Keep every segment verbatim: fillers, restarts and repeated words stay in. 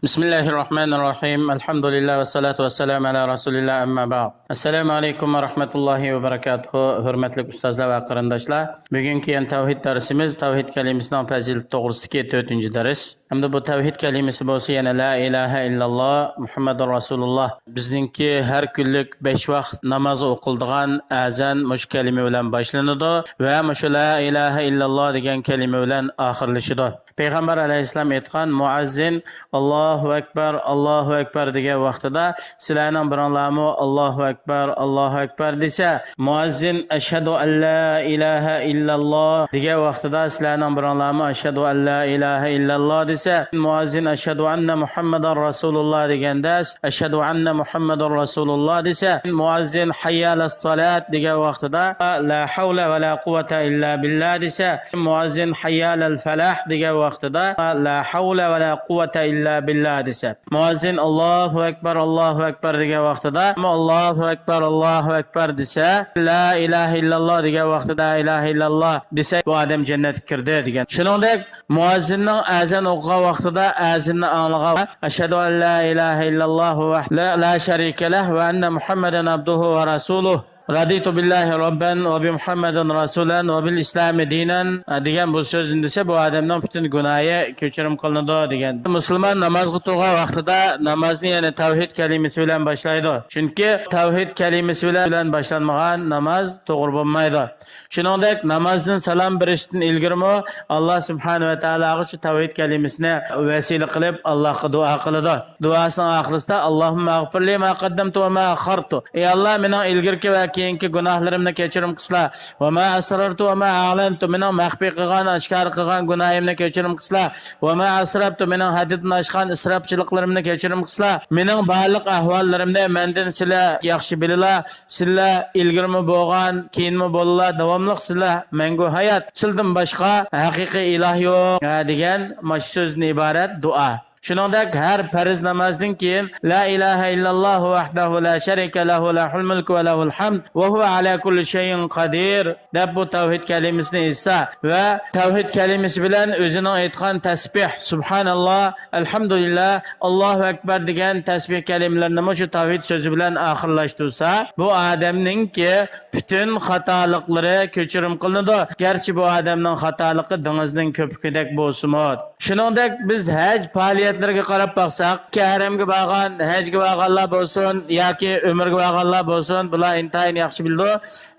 بىسمىللاھىررەھمانىررەھىم. ئەلھەمدۇلىللاھ ۋەسسالاتۇ ۋەسسالامۇ ئەلا رەسۇلىللاھ، ئەمما بەئد. ئەسسالامۇ ئەلەيكۇم ۋە رەھمەتۇللاھى ۋە بەرەكاتۇھۇ. ھۆرمەتلىك ئۇستازلار ۋە قېرىنداشلار، بۈگۈنكى يەنە تەۋھىد دەرسىمىز، تەۋھىد كەلىمىسىنىڭ پەزىلىتى توغرىسىدىكى تۆتىنچى دەرس. ھەمدە بۇ تەۋھىد كەلىمىسى بولسا يەنە لا ئىلاھە ئىللاللا مۇھەممەدۇر رەسۇلۇللا. بىزنىڭكى ھەر كۈنلۈك بەش ۋاقىت نامازغا ئوقۇلىدىغان ئەزان مۇشۇ كەلىمە بىلەن باشلىنىدۇ ۋە مۇشۇ لا ئىلاھە ئىللاللا دېگەن كەلىمە بىلەن ئاخىرلىشىدۇ. پەيغەمبەر ئەلەيھىسسالام ئېيتقان، مۇئەززىن «ئاللاھۇ ئەكبەر، ئاللاھۇ ئەكبەر» دېگەن ۋاقتىدا، سىلەرنىڭ بىرىڭلارمۇ «ئاللاھۇ ئەكبەر، ئاللاھۇ ئەكبەر» دېسە، مۇئەززىن «ئەشھەدۇ ئەن لا ئىلاھە ئىللاللا» دېگەن ۋاقتىدا، سىلەرنىڭ بىرىڭلارمۇ «ئەشھەدۇ ئەن لا ئىلاھە ئىللاللا» دېسە، مۇئەززىن «ئەشھەدۇ ئەننە مۇھەممەدەن رەسۇلۇللا» دېگەندە، «ئەشھەدۇ ئەننە مۇھەممەدەن رەسۇلۇللا» دېسە، مۇئەززىن «ھەييە ئەلەس سالات» دېگەن ۋاقتىدا، «لا ھەۋلە ۋە لا قۇۋۋەتە ئىللا بىللا» دېسە، مۇئەززىن «ھەييە ئەلەل فەلاھ» دېگەن ۋاقتىدا، «لا ھەۋلە ۋە لا قۇۋۋەتە ئىللا بىللا» دېسە، مۇئەززىن «ئاللاھۇ ئەكبەر، ئاللاھۇ ئەكبەر» دېگەن ۋاقتىدا، «ئاللاھۇ ئەكبەر، ئاللاھۇ ئەكبەر» دېسە، «لا ئىلاھە ئىللاللا» دېگەن ۋاقتىدا «لا ئىلاھە ئىللاللا» دېسە، بۇ ئادەم جەننەتكە كىردى دېگەن. شۇنىڭدەك مۇئەززىننىڭ ئەزان ئوقۇغان ۋاقتىدا ئەزىننى ئاڭلىغان، «ئەشھەدۇ ئەن لا ئىلاھە ئىللاللاھۇ ۋەھدەھۇ لا شەرىكە لەھ ۋە ئەننە مۇھەممەدەن ئەبدۇھۇ ۋە رەسۇلۇھ. رەزىتۇ بىللاھى رەببەن ۋە بىمۇھەممەدىن رەسۇلەن ۋە بىل ئىسلامى دىنەن» دېگەن بۇ سۆزنى دېسە، بۇ ئادەمنىڭ پۈتۈن گۇناھى كەچۈرۈم قىلىنىدۇ دېگەن. مۇسۇلمان نامازغا تۇرغان ۋاقتىدا نامازنى يەنە تەۋھىد كەلىمىسى بىلەن باشلايدۇ. چۈنكى تەۋھىد كەلىمىسى بىلەن، بىلەن باشلانمىغان ناماز توغرا بولمايدۇ. شۇنىڭدەك نامازدىن سالام بېرىشتىن ئىلگىرىمۇ ئاللا سۇبھانەھۇ ۋە تائالاغا شۇ تەۋھىد كەلىمىسىنى ۋەسىلە قىلىپ، ئاللاغا دۇئا قىلىدۇ. دۇئاسىنىڭ ئاخىرىسىدا، «ئاللاھۇممە ئەغفىرلى ما قەددەمتۇ ۋە ما ئەخخەرتۇ». ئەي ئاللا، مېنىڭ ئىلگىرىكى ۋە كېيىنكى گۇناھلىرىمنى كەچۈرۈم قىلسىلا. «ۋە ما ئەسرەرتۇ ۋە ما ئەلەنتۇ»، مېنىڭ مەخپىي قىلغان، ئاشكارا قىلغان گۇناھىمنى كەچۈرۈم قىلسىلا. «ۋە ما ئەسرەپتۇ»، مېنىڭ ھەددىدىن ئاشقان ئىسراپچىلىقلىرىمنى كەچۈرۈم قىلسىلا. مېنىڭ بارلىق ئەھۋاللىرىمنى مەندىن سىلە ياخشى بىلىلا. سىلە ئىلگىرىمۇ بولغان، كېيىنمۇ بولىلا، داۋاملىق سىلە مەڭگۈ ھايات. سىلدىن باشقا ھەقىقىي ئىلاھ يوق، ھە، دېگەن مانا شۇ سۆزدىن ئىبارەت دۇئا. شۇنىڭدەك ھەر پەرز نامازدىن كېيىن «لا ئىلاھە ئىللاللاھۇ ۋەھدەھۇ لا شەرىكە لەھۇ لەھۇل مۇلكۇ ۋە لەھۇل ھەمد ۋە ھۇۋە ئەلا كۇللى شەيئىن قەدىر» دەپ بۇ تەۋھىد كەلىمىسىنى ئېيتسا ۋە تەۋھىد كەلىمىسى بىلەن ئۆزىنىڭ ئېيتقان تەسبىھ، سۇبھاناللا، ئەلھەمدۇلىللا، ئاللاھۇ ئەكبەر دېگەن تەسبىھ كەلىمىلىرىنىمۇ شۇ تەۋھىد سۆزى بىلەن ئاخىرلاشتۇرسا، بۇ ئادەمنىڭكى پۈتۈن خاتالىقلىرى كەچۈرۈم قىلىنىدۇ، گەرچە بۇ ئادەمنىڭ خاتالىقى دېڭىزنىڭ كۆپۈكىدەك بولسىمۇ. شۇنىڭدەك بىز ھەج پائالىيەتلىرىگە قاراپ باقساق، ھەرەمگە بارغان، ھەجگە بارغانلار بولسۇن ياكى ئۆمرىگە بارغانلار بولسۇن، بۇلار ئىنتايىن ياخشى بىلىدۇ.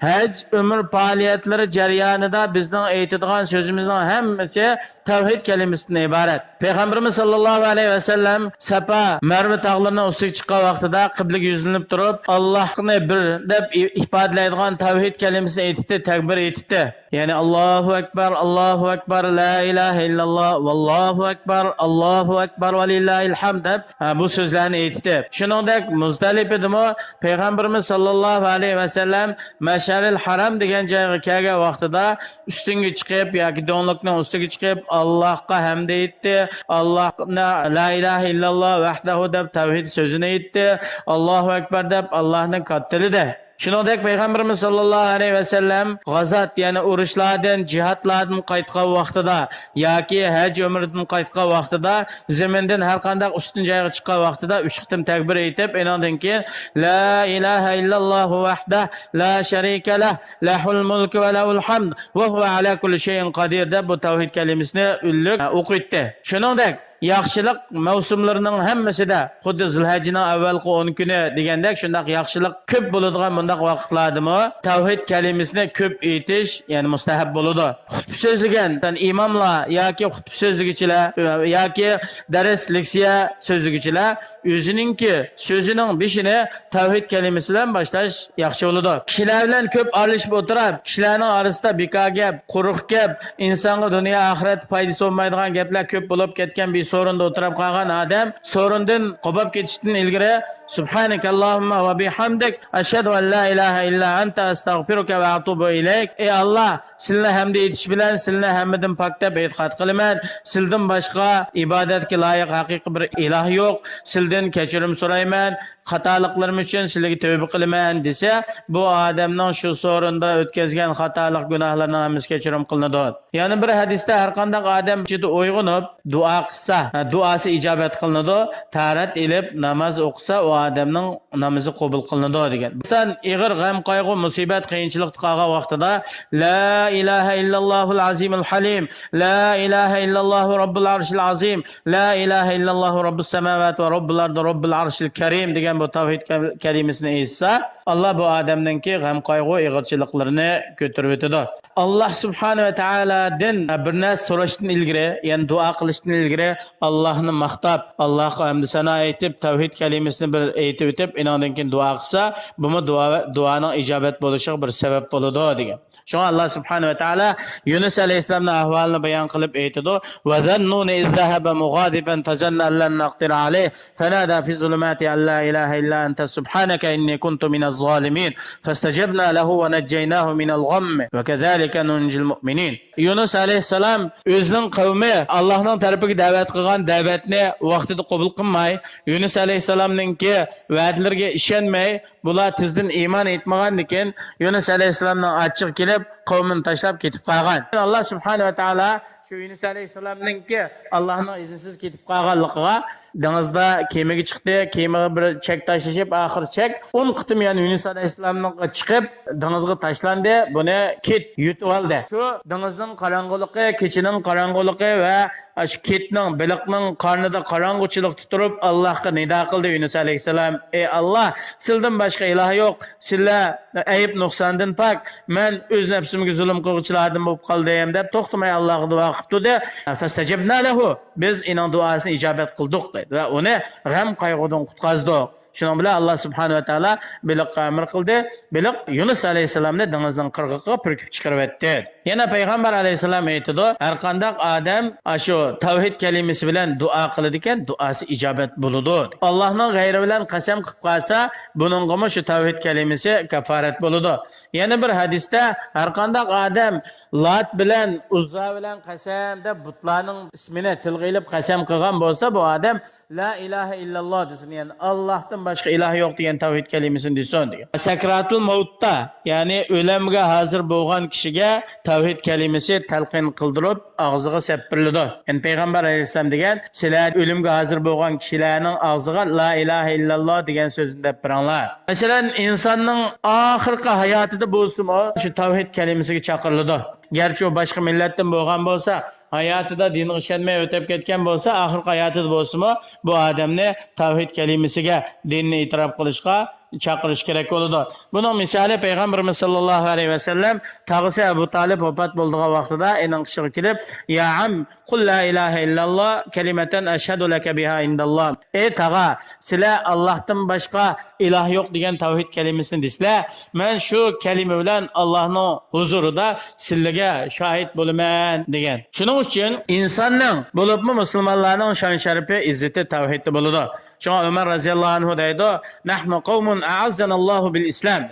ھەج، ئۆمرە پائالىيەتلىرى جەريانىدا بىزنىڭ ئېيتىدىغان سۆزىمىزنىڭ ھەممىسى تەۋھىد كەلىمىسىدىن ئىبارەت. پەيغەمبىرىمىز ساللاللاھۇ ئەلەيھى ۋەسەللەم سەپا، مەرۋە تاغلىرىنىڭ ئۈستىگە چىققان ۋاقتىدا قىبلىگە يۈزلىنىپ تۇرۇپ، «ئاللاھنى بىر» دەپ ئىپادىلەيدىغان تەۋھىد كەلىمىسىنى ئېيتتى، تەكبىر ئېيتتى. يەنى «ئاللاھۇ ئەكبەر، ئاللاھۇ ئەكبەر، لا ئىلاھە ئىللاللا، ۋاللاھۇ ئەكبەر، ئاللاھۇ ئەكبەر، ۋەلىللاھىل ھەمد» دەپ، ھە، بۇ سۆزلەرنى ئېيتتى. شۇنىڭدەك مۇزدەلىپىدىمۇ پەيغەمبىرىمىز ساللاللاھۇ ئەلەيھى ۋەسەللەم مەشئەرىل ھارام دېگەن جايغا كەلگەن ۋاقتىدا ئۈستۈنگە چىقىپ ياكى دۆڭلۈكنىڭ ئۈستىگە چىقىپ، ئاللاھقا ھەمد ئېيتتى، ئاللاھنى لا ئىلاھە ئىللاللا ۋەھدەھۇ دەپ تەۋھىد سۆزىنى ئېيتتى، ئاللاھۇ ئەكبەر دەپ ئاللاھنى كاتتىلىدى. شۇنىڭدەك پەيغەمبىرىمىز ساللاللاھۇ ئەلەيھى ۋەسەللەم غازات، يەنى ئۇرۇشلاردىن، جىھادلاردىن قايتقان ۋاقتىدا ياكى ھەج ئۆمرىدىن قايتقان ۋاقتىدا، زېمىندىن ھەر قانداق ئۈستۈن جايغا چىققان ۋاقتىدا ئۈچ قېتىم تەكبىر ئېيتىپ، ئېنىڭدىن كېيىن لا ئىلاھە ئىللاللاھۇ ۋەھدەھ لا شەرىكە لەھ، لەھۇل مۇلكۇ ۋە لەھۇل ھەمد ۋە ھۇۋە ئەلا كۇللى شەيئىن قەدىر دەپ بۇ تەۋھىد كەلىمىسىنى ئۈنلۈك ئوقۇيتتى. شۇنىڭدەك ياخشىلىق مەۋسۇملىرىنىڭ ھەممىسىدە، خۇددى زىلھەججىنىڭ ئەۋۋەلقى ئون كۈنى دېگەندەك، شۇنداق ياخشىلىق كۆپ بولىدىغان بۇنداق ۋاقىتلاردىمۇ تەۋھىد كەلىمىسىنى كۆپ ئېيتىش، يەنى مۇستەھەب بولىدۇ. خۇتبە سۆزلىگەن ئىماملار ياكى خۇتبە سۆزلىگۈچىلەر ياكى دەرس، لېكسىيە سۆزلىگۈچىلەر ئۆزىنىڭكى سۆزىنىڭ بېشىنى تەۋھىد كەلىمىسى بىلەن باشلاش ياخشى بولىدۇ. كىشىلەر بىلەن كۆپ ئارىلىشىپ ئولتۇرۇپ، كىشىلەرنىڭ ئارىسىدا بىكار گەپ، قۇرۇق گەپ، ئىنسانغا دۇنيا ئاخىرەتتە پايدىسى بولمايدىغان گەپلەر كۆپ بولۇپ كەتكەن بىر سورۇندا ئولتۇرۇپ قالغان ئادەم سورۇندىن قوپۇپ كېتىشتىن ئىلگىرى، سۇبھانەكەللاھۇممە ۋە بىھەمدىك، ئەشھەدۇ ئەن لا ئىلاھە ئىللا ئەنتە، ئەستەغفىرۇكە ۋە ئەتۇبۇ ئىلەيك. ئەي ئاللا، سىلىنى ھەمدە ئېيتىش بىلەن سىلىنى ھەممىدىن پاك دەپ ئېتىقاد قىلىمەن. سىلدىن باشقا ئىبادەتكە لايىق ھەقىقىي بىر ئىلاھ يوق. سىلدىن كەچۈرۈم سورايمەن. خاتالىقلىرىم ئۈچۈن سىلىگە تۆۋبە قىلىمەن دېسە، بۇ ئادەمنىڭ شۇ سورۇندا ئۆتكۈزگەن خاتالىق گۇناھلىرىنىڭ ھەممىسى كەچۈرۈم قىلىنىدۇ. يەنە بىر ھەدىستە، ھەرقانداق ئادەم كېچىدە ئويغىنىپ دۇئا قىلسا، دۇئاسى ئىجابەت قىلىنىدۇ. تاھارەت ئېلىپ ناماز ئوقۇسا، ئۇ ئادەمنىڭ نامىزى قوبۇل قىلىنىدۇ دېگەن. ئىنسان ئېغىر غەم، قايغۇ، مۇسىبەت، قىيىنچىلىقتا قالغان ۋاقتىدا، لا ئىلاھە ئىللاللاھۇل ئازىمۇل ھەلىم، لا ئىلاھە ئىللاللاھۇ رەببۇل ئەرشىل ئازىم، لا ئىلاھە ئىللاللاھۇ رەببۇس سەماۋات ۋە رەببۇل ئەرد ۋە رەببۇل ئەرشىل كەرىم دېگەن بۇ تەۋھىد كەل-، كەلىمىسىنى ئېيتسا، ئاللا بۇ ئادەمنىڭكى غەم، قايغۇ، ئېغىرچىلىقلىرىنى كۆتۈرۈۋېتىدۇ. ئاللا سۇبھانە ۋە تائالادىن بىر نەرسە سوراشتىن ئىلگىرى، يەنى دۇئا قىلىشتىن ئىلگىرى ئاللاھنى ماختاپ، ئاللاھقا ھەمدۇ سانا ئېيتىپ، تەۋھىد كەلىمىسىنى بىر ئېيتىۋېتىپ، ئىنىڭدىن كېيىن دۇئا قىلسا، بۇمۇ دۇئا، دۇئانىڭ ئىجابەت بولۇشىغا بىر سەۋەب بولىدۇ دېگەن. شۇڭا ئاللا سۇبھانە ۋە تائالا يۇنۇس ئەلەيھىسسالامنىڭ ئەھۋالىنى بايان قىلىپ ئېيتىدۇ، وذا النون إذ ذهب مغاضبا فظن أن لن نقدر عليه فنادى في الظلمات أن لا إله إلا أنت سبحانك إني كنت من الظالمين فاستجبنا له ونجيناه من الغم وكذلك ننجي المؤمنين. يۇنۇس ئەلەيھىسسالام ئۆزىنىڭ قەۋمى ئاللاھنىڭ تەرىپىگە دەۋەت قىلغان دەۋەتنى ۋاقتىدا قوبۇل قىلماي، يۇنۇس ئەلەيھىسسالامنىڭكى ۋەدىلىرىگە ئىشەنمەي، بۇلار تېزدىن ئىمان ئېيتمىغاندىكىن، يۇنۇس ئەلەيھىسسالامنىڭ ئاچچىقى كېلىپ، قەۋمىنى تاشلاپ كېتىپ قالغان. ئاللا سۇبھانە ۋە تائالا شۇ يۇنۇس ئەلەيھىسسالامنىڭكى ئاللاھنىڭ ئىزنىسىز كېتىپ قالغانلىقىغا، دېڭىزدا كېمىگە چىقتى، كېمىگە بىر چەك تاشلىشىپ، ئاخىرى چەك ئون قېتىم يەنە يۇنۇس ئەلەيھىسسالامنىڭغا چىقىپ، دېڭىزغا تاشلاندى، بۇنى كىت يۇتۇۋالدى. شۇ دېڭىزنىڭ قاراڭغۇلۇقى، كېچىنىڭ قاراڭغۇلۇقى ۋە ئاشۇ كىتنىڭ، بېلىقنىڭ قارنىدا قاراڭغۇچىلىقتا تۇرۇپ، ئاللاھقا نىدا قىلدى يۇنۇس ئەلەيھىسسالام، ئەي ئاللا، سىلدىن باشقا ئىلاھ يوق، سىلە ئەيىب نۇقساندىن پاك، مەن ئۆز نەپسىمگە زۇلۇم قىلغۇچىلاردىن بولۇپ قالدىم، دەپ توختىماي ئاللاھقا دۇئا قىپتۇ دە. فاستجبنا له، بىز ئېنىڭ دۇئاسىنى ئىجابەت قىلدۇق، دەيدۇ، ۋە ئۇنى غەم قايغۇدىن قۇتقازدۇق. شۇنىڭ بىلەن ئاللا سۇبھانە ۋە تائالا بېلىققا ئەمر قىلدى، بېلىق يۇنۇس ئەلەيھىسسالامنى دېڭىزنىڭ قىرغىقىغا پۈركۈپ چىقىرىۋەتتى. يەنە پەيغەمبەر ئەلەيھىسسالام ئېيتىدۇ، ھەرقانداق ئادەم ئاشۇ تەۋھىد كەلىمىسى بىلەن دۇئا قىلىدىكەن، دۇئاسى ئىجابەت بولىدۇ. ئاللاھنىڭ غەيرى بىلەن قەسەم قىلىپ قالسا، بۇنىڭغىمۇ شۇ تەۋھىد كەلىمىسى كاپارەت بولىدۇ. يەنە بىر ھەدىستە، ھەرقانداق ئادەم لات بىلەن ئۇززا بىلەن قەسەم دەپ بۇتلارنىڭ ئىسمىنى تىلغا ئېلىپ قەسەم قىلغان بولسا، بۇ ئادەم لا ئىلاھە ئىللاللا دېسۇن، يەنى ئاللاھتىن باشقا ئىلاھ يوق دېگەن تەۋھىد كەلىمىسىنى دېسۇن دېگەن. سەكراتۇل مەۋتتا، يەنى ئۆلۈمگە ھازىر بولغان كىشىگە تەۋھىد كەلىمىسى تەلقىن قىلدۇرۇپ ئاغزىغا سەپتۈرۈلىدۇ. يەنى پەيغەمبەر ئەلەيھىسسالام دېگەن، سىلەر ئۆلۈمگە ھازىر بولغان كىشىلەرنىڭ ئاغزىغا لا ئىلاھە ئىللاللا دېگەن سۆزنى دەپ بېرىڭلار. مەسىلەن، ئىنساننىڭ ئاخىرقى ھاياتىدا بولسىمۇ شۇ تەۋھىد كەلىمىسىگە چاقىرىلىدۇ. گەرچە ئۇ باشقا مىللەتتىن بولغان بولسا، ھاياتىدا دىنغا ئىشەنمەي ئۆتۈپ كەتكەن بولسا، ئاخىرقى ھاياتىدا بولسىمۇ بۇ ئادەمنى تەۋھىد كەلىمىسىگە، دىننى ئېتىراپ قىلىشقا چاقىرىش كېرەك بولىدۇ. بۇنىڭ مىسالى پەيغەمبىرىمىز ساللاللاھۇ ئەلەيھى ۋەسەللەم تاغىسى ئەبۇ تالىپ ۋاپات بولىدىغان ۋاقتىدا ئېنىڭ قېشىغا كېلىپ، يا ئەم، قۇل لا ئىلاھە ئىللاللا كەلىمەتەن ئەشھەدۇ لەكە بىھا ئىنداللا. ئەي تاغا، سىلەر ئاللاھتىن باشقا ئىلاھ يوق دېگەن تەۋھىد كەلىمىسىنى دېسىلە، مەن شۇ كەلىمە بىلەن ئاللاھنىڭ ھۇزۇرىدا سىلىگە شاھىت بولىمەن دېگەن. شۇنىڭ ئۈچۈن ئىنساننىڭ، بولۇپمۇ مۇسۇلمانلارنىڭ شان شەرىپى، ئىززىتى تەۋھىدتە بولىدۇ. شۇڭا ئۆمەر رەزىياللاھۇ ئەنھۇ دەيدۇ، نەھنۇ قەۋمۇن ئەئەززەنەللاھۇ بىل ئىسلام.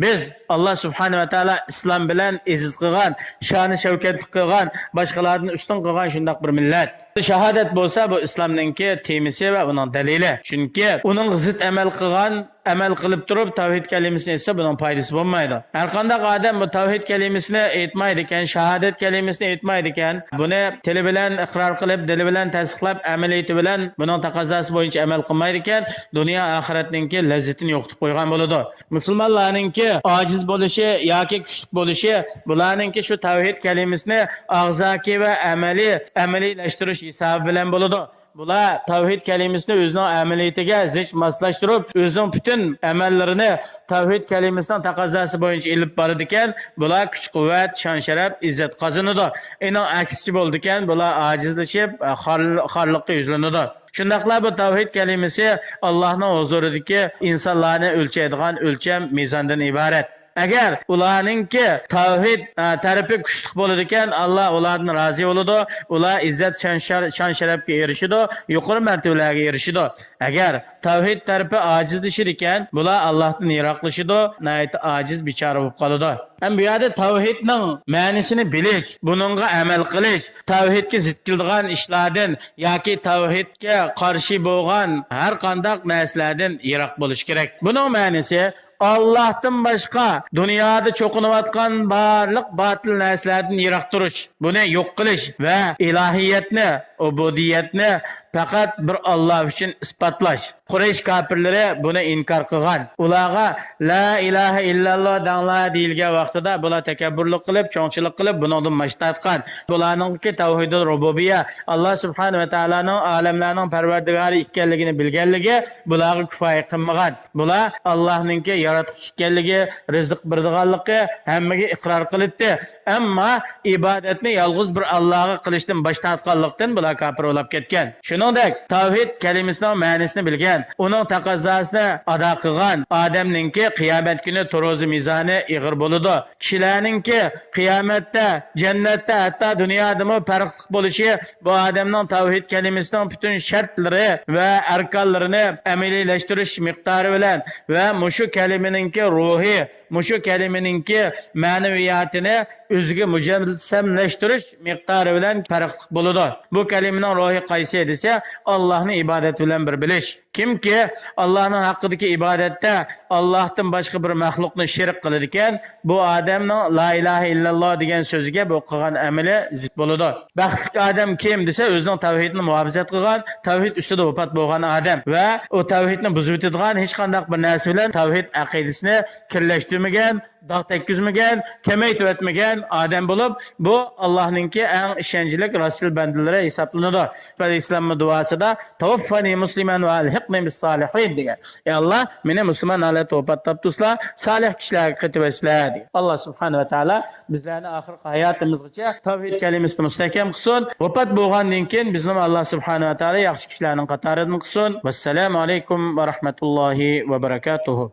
بىز ئاللا سۇبھانە ۋە تائالا ئىسلام بىلەن ئېزىز قىلغان، شانى شەۋكەتلىك قىلغان، باشقىلاردىن ئۈستۈن قىلغان شۇنداق بىر مىللەت. شاھادەت بولسا بۇ ئىسلامنىڭكى تېمىسى ۋە ئۇنىڭ دەلىلى. چۈنكى ئۇنىڭغا زىت ئەمەل قىلغان، ئەمەل قىلىپ تۇرۇپ تەۋھىد كەلىمىسىنى ئېيتسا، بۇنىڭ پايدىسى بولمايدۇ. ھەرقانداق ئادەم بۇ تەۋھىد كەلىمىسىنى ئېيتمايدىكەن، شاھادەت كەلىمىسىنى ئېيتمايدىكەن، بۇنى تىلى بىلەن ئىقرار قىلىپ، دىلى بىلەن تەستىقلاپ، ئەمەلىيىتى بىلەن بۇنىڭ تەقەززاسى بويىچە ئەمەل قىلمايدىكەن، دۇنيا ئاخىرەتنىڭكى لەززىتىنى يوقىتىپ قويغان بولىدۇ. مۇسۇلمانلارنىڭكى ئاجىز بولۇشى ياكى كۈچلۈك بولۇشى، بۇلارنىڭكى شۇ تەۋھىد كەلىمىسىنى ئاغزاكى ۋە ئەمەلىي، ئەمەلىيلەشتۈرۈش ھېسابى بىلەن بولىدۇ. بۇلار تەۋھىد كەلىمىسىنى ئۆزىنىڭ ئەمەلىيىتىگە زىچ ماسلاشتۇرۇپ، ئۆزىنىڭ پۈتۈن ئەمەللىرىنى تەۋھىد كەلىمىسىنىڭ تەقەززاسى بويىچە ئېلىپ بارىدىكەن، بۇلار كۈچ-قۇۋۋەت، شان-شەرەپ، ئىززەت قازىنىدۇ. ئېنىڭ ئەكسىچە بولىدىكەن، بۇلار ئاجىزلىشىپ، خار-، خارلىققا يۈزلىنىدۇ. شۇنداقلا بۇ تەۋھىد كەلىمىسى ئاللاھنىڭ ھۇزۇرىدىكى ئىنسانلارنى ئۆلچەيدىغان ئۆلچەم، مىزاندىن ئىبارەت. ئەگەر ئۇلارنىڭكى تەۋھىد، ئە، تەرىپى كۈچلۈك بولىدىكەن، ئاللا ئۇلاردىن رازى بولىدۇ، ئۇلار ئىززەت، شان-، شەر-، شان-شەرەپكە ئېرىشىدۇ، يۇقىرى مەرتىۋىلەرگە ئېرىشىدۇ. ئەگەر تەۋھىد تەرىپى ئاجىزلىشىدىكەن، بۇلار ئاللاھتىن يىراقلىشىدۇ، ناھايىتى ئاجىز، بىچارە بولۇپ قالىدۇ. ھەم بۇ يەردە تەۋھىدنىڭ مەنىسىنى بىلىش، بۇنىڭغا ئەمەل قىلىش، تەۋھىدكە زىت كېلىدىغان ئىشلاردىن ياكى تەۋھىدكە قارشى بولغان ھەر قانداق نەرسىلەردىن يىراق بولۇش كېرەك. بۇنىڭ مەنىسى ئاللاھتىن باشقا دۇنيادا چوقۇنۇۋاتقان بارلىق باتىل نەرسىلەردىن يىراق تۇرۇش، بۇنى يوق قىلىش ۋە ئىلاھىيەتنى، ئۇبۇدىيەتنى پەقەت بىر ئاللا ئۈچۈن ئىسپاتلاش. قۇرەيش كاپىرلىرى بۇنى ئىنكار قىلغان. ئۇلارغا «لا ئىلاھە ئىللاللا دەڭلار» دېيىلگەن ۋاقتىدا بۇلار تەكەببۇرلۇق قىلىپ، چوڭچىلىق قىلىپ، بۇنىڭدىن باش تارتقان. بۇلارنىڭكى تەۋھىدۇل رۇبۇبىيە، ئاللا سۇبھانەھۇ ۋە تائالانىڭ ئالەملەرنىڭ پەرۋەردىگارى ئىكەنلىكىنى بىلگەنلىكى بۇلارغا كۇپايە قىلمىغان. بۇلار ئاللاھنىڭكى ياراتقۇچى ئىكەنلىكى، رىزىق بېرىدىغانلىقى ھەممىگە ئىقرار قىلىتتى. ئەمما ئىبادەتنى يالغۇز بىر ئاللاغا قىلىشتىن باش تارتقانلىقتىن بۇلار كاپىر بولاپ كەتكەن. شۇنىڭدەك، تەۋھىد كەلىمىسىنىڭ مەنىسىنى بىلگەن، ئۇنىڭ تەقەززاسىنى ئادا قىلغان ئادەمنىڭكى قىيامەت كۈنى تۇرۇزى مىزانى ئېغىر بولىدۇ. كىشىلەرنىڭكى قىيامەتتە، جەننەتتە، ھەتتا دۇنيادىمۇ پەرقلىق بولۇشى بۇ ئادەمنىڭ تەۋھىد كەلىمىسىنىڭ پۈتۈن شەرتلىرى ۋە ئەركانلىرىنى ئەمەلىيلەشتۈرۈش مىقدارى بىلەن ۋە مۇشۇ كەلىمىنىڭكى روھى، مۇشۇ كەلىمىنىڭكى مەنىۋىياتىنى ئۆزىگە مۇجەسسەملەشتۈرۈش مىقدارى بىلەن پەرقلىق بولىدۇ. بۇ كەلىمىنىڭ روھى قايسى دېسە، ئاللاھنى ئىبادەت بىلەن بىر بىلىش. كىمكى ئاللاھنىڭ ھەققىدىكى ئىبادەتتە ئاللاھتىن باشقا بىر مەخلۇقنى شېرىك قىلىدىكەن، بۇ ئادەمنىڭ لا ئىلاھە ئىللاللا دېگەن سۆزىگە بۇ قىلغان ئەمىلى زىت بولىدۇ. بەختلىك ئادەم كىم دېسە، ئۆزىنىڭ تەۋھىدىنى مۇھاپىزەت قىلغان، تەۋھىد ئۈستىدە ۋاپات بولغان ئادەم ۋە ئۇ تەۋھىدنى بۇزۇۋېتىدىغان ھېچقانداق بىر نەرسە بىلەن تەۋھىد ئەقىدىسىنى كىرلەشتۈرمىگەن، داغ تەگكۈزمىگەن، كېمەيتىۋەتمىگەن ئادەم بولۇپ، بۇ ئاللاھنىڭكى ئەڭ ئىشەنچلىك رەسۇل بەندىلىرى ھېسابلىنىدۇ. پەيغەمبەر ئەلەيھىسسالاممۇ دۇئاسىدا «تەۋەففەنى مۇسلىمەن ۋە ئەلھىقنى بىسسالىھىن» دېگەن. ئەي ئاللا، مېنى مۇسۇلمان ھالەتتە ۋاپات تاپتۇرسىلا، سالىھ كىشىلەرگە قېتىۋەتسىلە دېگەن. ئاللا سۇبھانەھۇ ۋە تائالا بىزلەرنى ئاخىرقى ھاياتىمىزغىچە تەۋھىد كەلىمىسىدە مۇستەھكەم قىلسۇن. ۋاپات بولغاندىن كېيىن بىزنىمۇ ئاللا سۇبھانەھۇ ۋە تائالا ياخشى كىشىلەرنىڭ قاتارىدىن قىلسۇن. ۋەسسالامۇ ئەلەيكۇم ۋە رەھمەتۇللاھى ۋە بەرەكاتۇھۇ.